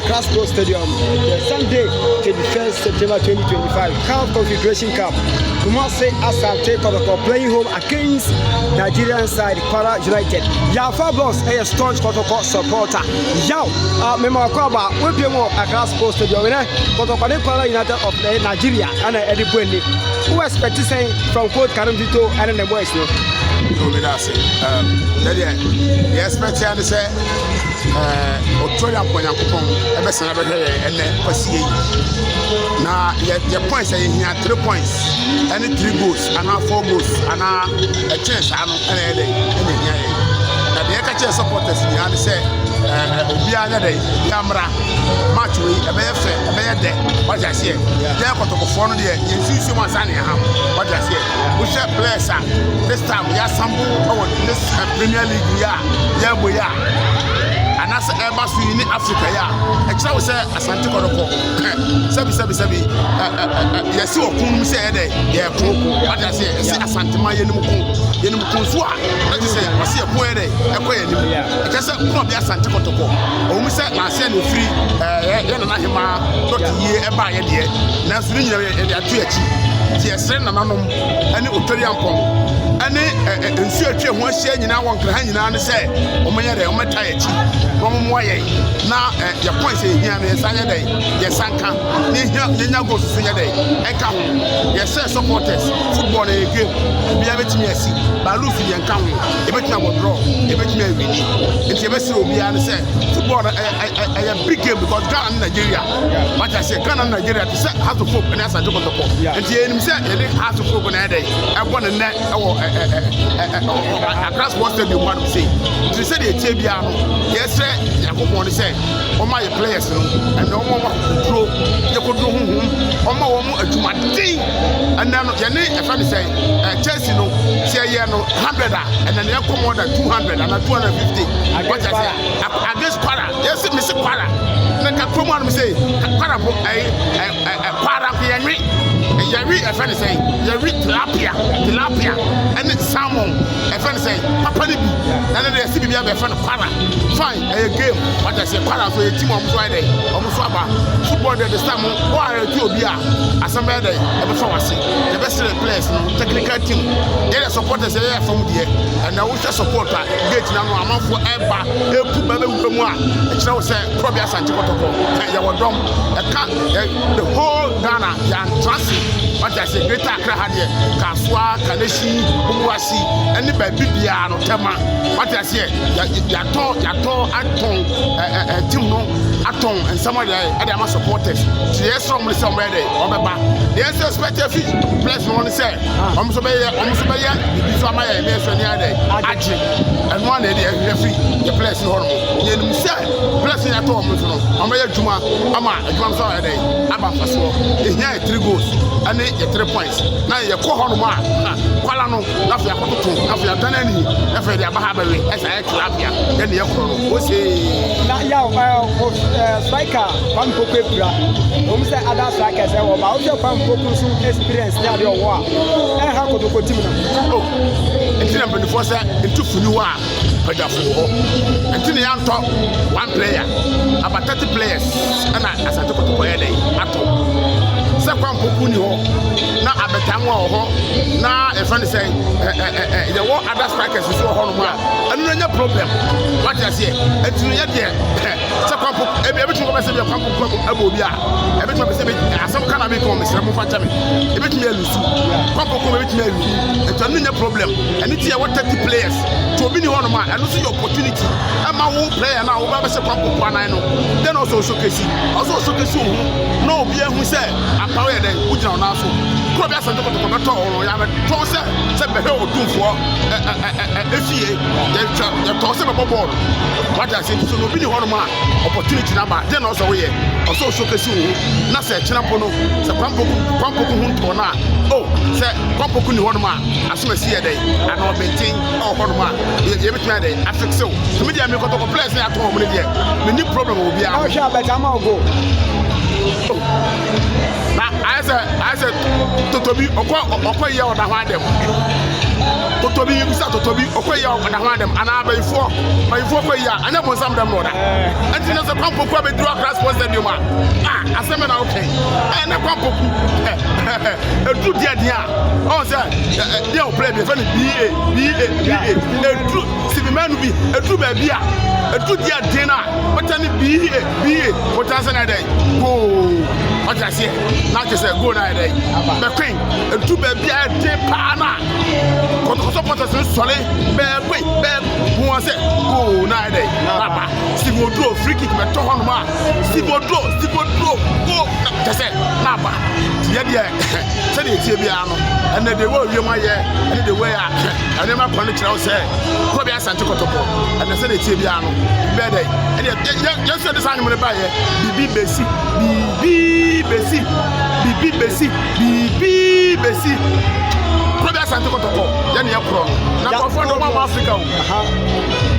Accra Sports Stadium, Sunday, 21st September 2025, CAF Confederation Cup. Kumasi Asante Kotoko playing home against Nigerian side Kwara United. Yafa Boss, a staunch Kotoko supporter. Yaw, mema akwaaba wepie mu Accra Sports Stadium. Wene Kotoko ne Kwara United of Nigeria ana ɛde bɔ ani. Wo expect sɛn from coach Karim Zito ɛne ne boys no? Omi da ase. Yɛdeɛ yɛ expect ya ne sɛ ɔtɔ yɛ Nyankopɔn ɛbɛsana bɛhwɛ yɛ ɛnɛ kwasie yi na yɛ points a yɛhia, three points ɛne three goals anaa four goals anaa ɛkyɛn saa no, ɛna yɛ dɛ ɛna ehia yɛ. Na deɛ yɛka kyerɛ supporters nyinaa ne sɛ obiara nyɛ dɛ, obiara mmra. Match wei ɛbɛyɛ fɛ, ɛbɛyɛ dɛ, wagye aseɛ. Yɛn Kɔtɔkɔfoɔ no deɛ, yɛn nsuo mu ansa ne yɛn ham, wagye aseɛ. Wohwɛ players a this time yɛasambo ɛwɔ this Premier League yi a yɛrebɔ yi a anaasɛ ɛba so yi ne Africa yi a, ɛkyerɛ wo sɛ Asante Kɔtɔkɔ, sɛbi sɛbi sɛbi, yɛsi wɔ kun mu sɛ yɛ dɛ yɛko, wagye aseɛ. Yɛsi Asantema yɛnim ko, yɛnim ko nso a na kyerɛ sɛ wɔsi yɛko yɛ dɛ ɛkɔ yɛn anim. Ɛkyerɛ sɛ kɔn bi Asante Kɔtɔkɔ ɔwɔ mu sɛ n'aseɛ na ofiri yɛ nana hemaa dɔkta yie ɛbaa yɛ deɛ, nanso ne nyinaa yɛde ato akyi. Nti yɛsrɛ nananom ɛne Otwari Ampɔn ɛne nsuo atwa ho ahyia nyinaa wɔ Nkra ha nyinaa ne sɛ wɔn yɛ dɛ wɔn ta akyi na wɔn mmoa yɛn na yɛ points a yɛhia no, yɛsan yɛ dɛ yɛsan ka na yɛhia yɛnya goals so yɛ dɛ ɛnka ho. Yɛsɛ supporters, football na yɛ game, obiara bɛtumi asi baalu fi yɛn ka ho, yɛbɛtumi abɔ draw, yɛbɛtumi awin. Nti yɛbɛsrɛ obiara ne sɛ football no ɛyɛ big game because Ghana ne Nigeria, wate aseɛ, Ghana ne Nigeria te sɛ Hearts of Oak ne Asante Kɔtɔkɔ. Nti yɛnim sɛ yɛde Hearts of Oak na ɛyɛ dɛ ɛbɔ ne nnɛ ɛwɔ ɛ ɛ ɛ ɛ Accra Sports Stadium hɔ nom sei. Nti sɛdeɛ etie biara no, yɛsrɛ Nyankopɔn ne sɛ ɔma yɛ players no ɛnna ɔma akokoduro, yɛkoduro huhum, ɔma wɔn adwumaden. Ɛnna no yɛne ɛfɛ ne sɛ Chelsea no, sɛ yɛyɛ no 100 a, ɛnna ne yɛkɔ more than 200 ana 250, wate aseɛ, against Kwara. Yɛsɛ mesi Kwara na nka kurom hanom sɛ Kwara po ɛyi ɛ ɛ Kwara nko yɛnwe ɛfɛ ne sɛ yɛwe tilapia ɛne salmon, ɛfɛ ne sɛ papa ne bi na ne de yɛsi biribi abɛfɛ no Kwara. Fine, ɛyɛ game, wate aseɛ. Kwara nso yɛ team a ɔmo nso ayɛ dɛ ɔmo nso aba football deɛ. This time wɔn a yɛtu obi a asɛm bɛyɛ dɛ ɛbɛfa wase. Yɛbɛsrɛ players no, technical team, yɛyɛ supporters, yɛyɛ fam deɛ. Ɛna wohwɛ support a gate na no amanfoɔ ɛba epu ba bɛwura mu a, ɛkyerɛ wo sɛ kurɔbi Asante Kɔtɔkɔ yɛwɔ dɔm ɛka the whole Ghana yɛantra se, wate ase. Greater Accra ha deɛ, Kasoa, Kaneshie, Bubuasi ɛne baabi biara no, Tɛma, wate aseɛ, yɛatɔ atɔn ɛ ɛ ɛ team no atɔn nsɛm a deɛ ɛde ama supporters. Nti deɛ ɛsrɛ ɔmo ne sɛ ɔmo yɛ dɛ ɔbɛba. Deɛ ɛsɛ expect afi players no ne sɛ ɔmo nso bɛyɛ biribi so ama yɛ ɛbɛyɛ so ani ayɛ dɛ agye. Ɛno a na yɛde ɛhwehwɛ firi yɛ players no hɔ nom. Yɛnim sɛ players no yɛatɔ ɔmo nso no, ɔmo bɛyɛ adwuma ama adwuma no so ayɛ dɛ aba mfasoɔ. Ehia yɛ three goals ɛne yɛ three points na yɛkɔ hɔ nom a Kwala no na afei akɔtoto na afei adane ani na afei de aba ha bɛwe ɛsɛ ayɛ tilapia yɛne yɛ korɔ no osee. Na Yaw, striker Kwame Poku epira wɔn sɛ other strikers ɛwɔ ba wohwɛ Kwame Poku nso experience ne adeɛ ɔwɔ a ɛha Kotoko team no. O nti na mpanimfoɔ sɛ ntufuni hɔ a padwafo wɔ hɔ, nti na yɛantɔ one player, about 30 players ɛna Asante Kotoko yɛ dɛ atɔ. Sɛ Kwame Poku ni hɔ na abɛtamu a wɔ hɔ na yɛfrɛ no sɛ ɛ ɛ ɛ yɛwɔ other strikers nso wɔ hɔnom a, ɛno no nyɛ problem, wate aseɛ. Ɛnti no yɛ deɛ sɛ Kwame Poku ebi ebitumi kɔ bɛ sɛ bi Kwame Poku ɛbɔ obi a ebitumi bɛ sɛ bi asɛm kana bi kɔn mesrɛ mo fa kyɛ me, ebitumi alose Kwame Poku, ebitumi alose, nti ɛno nyɛ problem. Ɛno ti yɛwɔ 30 players tí obi ni hɔnom a, ɛno nso yɛ opportunity ɛma wo player na wo bɛ bɛhyɛ Kwame Poku anan no den na ɔsɔ ɔshowcase wo ho na obi ehu sɛ ampa wo yɛ dɛ wogyina wo nan so. Kuro bi Asante Kɔtɔkɔ bɛtɔ wo no, yàbɛtɔn sɛ bɛhwɛ Otumfoɔ ɛ ɛ ɛ ɛ efie, yɛtwa yɛtɔn sɛ bɛbɔ bɔɔlo, wate ase. Nti so na obi ni hɔnom a opportunity naba den na ɔsɔ woyɛ ɔsɔ ɔshowcase wo ho na sɛ ɛkyerɛ mpo no sɛ Kwame Poku ho ntɔ no a o sɛ Kwame Poku ni hɔnom a asomasi yɛ dɛ ana ɔbɛnten ɛwɔ hɔnom a yɛbɛtumi ayɛ dɛ afixe wo. Tumi deɛ mekɔtɔkɔ players ne atɔn wɔn no deɛ, menni problem wɔ obiara. Na wohwɛ abɛta ama wo goal. Na ayɛ sɛ ayɛ sɛ totobi ɔkɔ ɔkɔ yie a ɔda ho adɛm. Totobi bisa totobi ɔkɔ yie a ɔda ho adɛm anaa abayifoɔ bayifoɔ kɔ yie a anyɛ bonsam dɛm na ɔda. Ɛnti na sɛ Kwampoku abɛduru Accra Sports Stadium a ah asɛm bɛ na wokɛn. Ɛɛ na Kwampoku ɛduru deɛ deɛ a ɔn sɛ deɛ ɔplɛ bi ɛfɛ no BA BA BA ɛduru sibimɛnu bi ɛduru baabi a ɛduru deɛ den a ɔtɛ ne BA BA ɔtɛ sɛ na ɛdɛ goal ɔtɛ aseɛ na akyɛ sɛ goal na ayɛ dɛ bɛkwen ɛduru baabi a ɛden paa na kɔtɔkɔ supporters no sɔre bɛɛkwen bɛɛ hu wɔn sɛ goal na ayɛ dɛ aba Steve Oduro free kick bɛtɔ hɔ nom a Steve Oduro Steve Oduro goal na kyɛ sɛ na aba yɛ deɛ sɛdeɛ ɛtie biara no ɛnɛ deɛ wɔ wiem ayɛ ɛne deɛ wɔ a ɛnneɛma kɔ no kyerɛ wo sɛ kɔbi asante kɔtɔkɔ ɛnɛ sɛdeɛ ɛtie biara no bɛɛ dɛ ɛdeɛ yɛn nso yɛde saa anwom no baeɛ biribi bɛsi biribi bɛsi biribi bɛsi biribi bɛsi kɔbi asante kɔtɔkɔ yɛne yɛ korɔ no na nkurɔfoɔ de ɔmo ama Afrika o.